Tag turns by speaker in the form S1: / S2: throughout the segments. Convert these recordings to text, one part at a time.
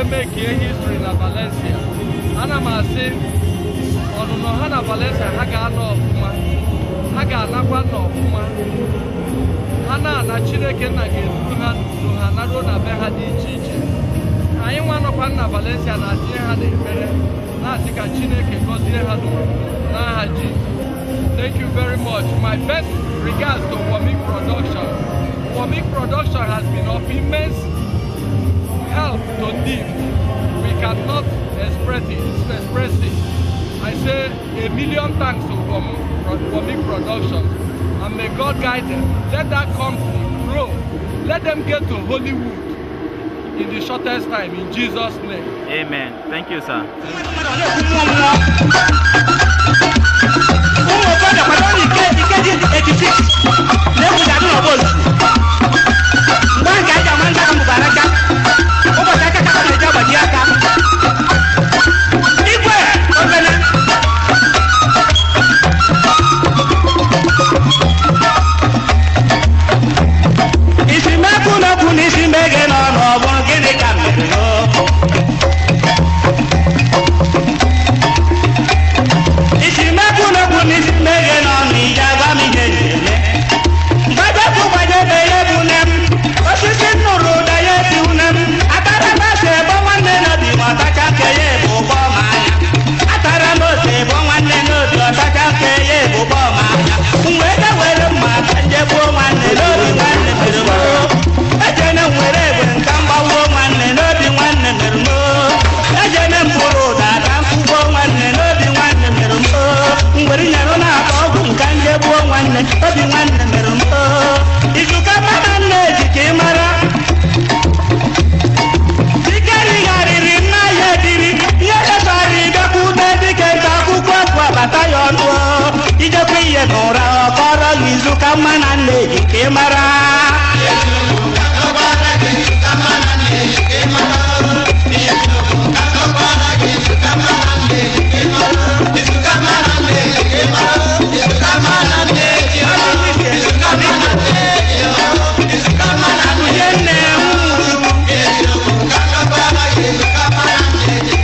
S1: Make history na Valencia. Ana m asị ọnụnọ ha na Valencia, ha ga-anọ ọfụma, ha ga-anakwa n'ọfụma. Ha na-ana, Chineke nna ga-eduru ha n'udo, ha naruo na be ha dị iche iche. Anyị nwa nọkwa na Valencia na-atinye ha n'ekpere, na-asị ka Chineke gọzie ha n'udo n'aha Jizọs. Thank you very much. My best regards to Womik Production. Womik Production has been of immense help to Ndigbo. We cannot express it. Express it. I say a million thanks to Womik Production, and may God guide them. Let that company grow. Let them get to Hollywood in the shortest time, in Jesus' name.
S2: Amen. Thank you, sir.
S3: Ụmụ okorobịa kwado n'ike ike dị 86 na-egwu ji adị n'ọbọlụ mgbe nke anyị ji ama ndị aka mbụbara aka ụbọchị aka ka na-eji agbaji aka igwe obele. Isi mekwu n'okwu na isi mege nọ n'ọgbọ, gịnị ka mere n'okwu? Isi mekwu n'okwu na isi mege nọ n'ije, agwa m ihe na-eme mgbadekwu gbanyebe ya bụ nne m osisi nnụrụ ụda ya eti une m atara m ose ebo nwanne n'obi ma ọtacha nke ya ebu ụgbọ ma anya atara m ose ebo nwanne n'obi ọtacha nke ya ebu ụgbọ ma anya m wee je were mma ka nje gbuo nwanne n'obi nwanne mere m ejene m were egbe nka mgbawuo nwanne n'obi nwanne mere m ejene m bụrụ ụda ka m kwụgbuo nwanne n'obi nwanne mere m ngwere nyarụ na-akọ ọgwụ nka nje gbuo nwanne obi nwanne mere m. Izuka mama nne ji ka ị mara dike righarịrị nna ya ebiri ihe lesara ịbịakwute dike nke akwụkwọ egwu abata ya ọnụ ijekwa ihe n'ụra ọkọrọ ya. Izuka mma na nne ji ka ị mara.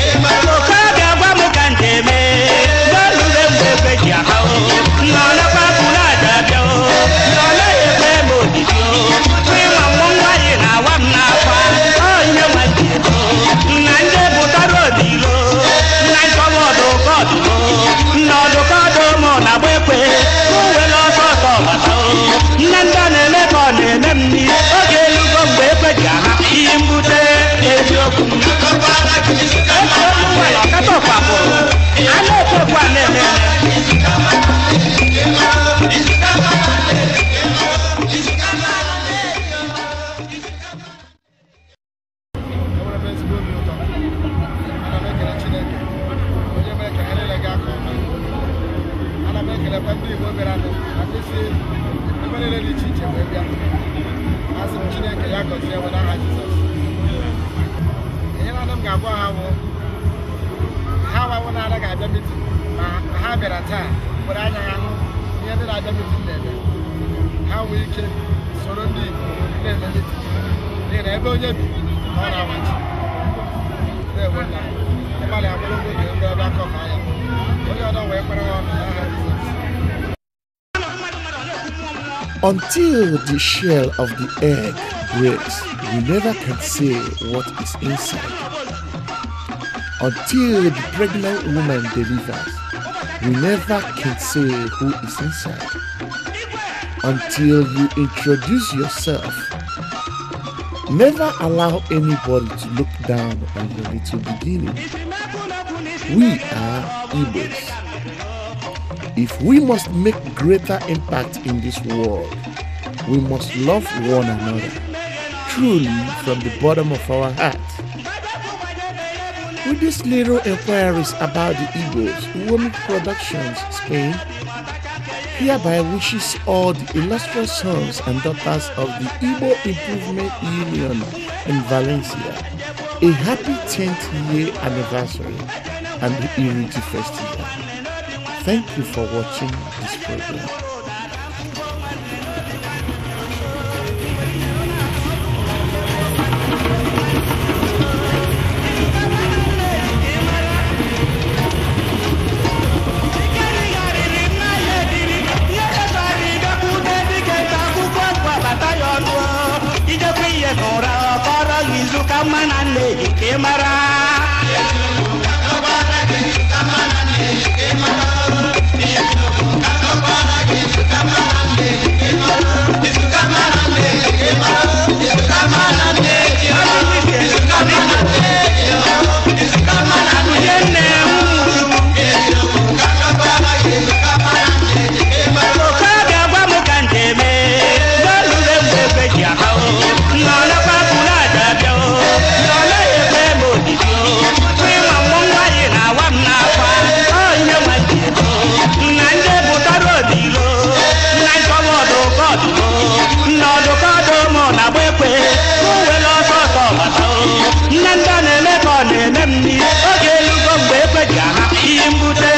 S3: Nne okorobịa, gwa m ka njem n'olule mgbe ekwe ji aha o nọlekwa kwuru aja bịa o nọle ekwe m ojiji o ịma mmụ nwaanyị na-awa m n'akwa onye nwa ji ego na ndị pụtara odilo na nchọwa ọdụkọdụ na ọdụkọdụ mụ na agba ekwe uwele ọsọ ọsọ bata o nne ndị ọ na-eme ka ọ na-eme m n'ihe oge elugo mgbe ekwe ji aha ihe mbute eziokwu m a na-ekwu okwu a na-eme eme.
S4: Enwere m ezigbo obi ụtọ. Ana m ekele Chineke onye mere ka ha niile gaa nke ọma. Ana m ekelekwa ndị Igbo bịaranụ na ndị si ebe niile dị iche iche wee bịa. Asị m Chineke ya gọzie nwe n'aha Jizọs. Ihe naanị m ga-agwa ha bụ ha nwawo na-anaghị abịa meeting, ma ha bịara taa were anya ha hụ ihe ndị na-abịa meeting na-eme, ha nwee ike soro ndị Igbo na-eme meeting, n'ihi na ebe onye bi ka ọ na-awachi. Ndewo nna, ịgbalị agbụrụ oge ndị ọbịa kọfa ya onye ọdọ wee kwere ha ọnụ n'aha Jizọs.
S5: Until the shell of the egg breaks, we never can say what is inside. Until the pregnant woman delivers, we never can say who is inside. Until you introduce yourself, never allow anybody to look down on your little beginning. We are Igbos. If we must make greater impact in this world, we must love one another, truly from the bottom of our heart. With these little inquiries about the Igbos, Womic Productions Spain hereby wishes all the illustrious sons and daughters of the Igbo Improvement Union in Valencia a happy 10th year anniversary and the Iriji Festival. Thank you for watching this program.
S3: nne gị ka ị mara. Oke gwa m ka njem n'olule mgbe ekwe ji aha o nọlekwa bụrụ aja bịa o nọle ekwe m odibi o ịma mmụ nwaanyị na-awa m n'akwa onye nwa ji ego na ndị bụtara odilo na nchọwa ọdụkọdụ na ọdụkọdụ mụ na agba ekwe uwere ọsọ ọsọ bata o nne ndị ọ na-eme ka ọ na-eme m nri oge elugo mgbe ekwe ji aha ihe mbute.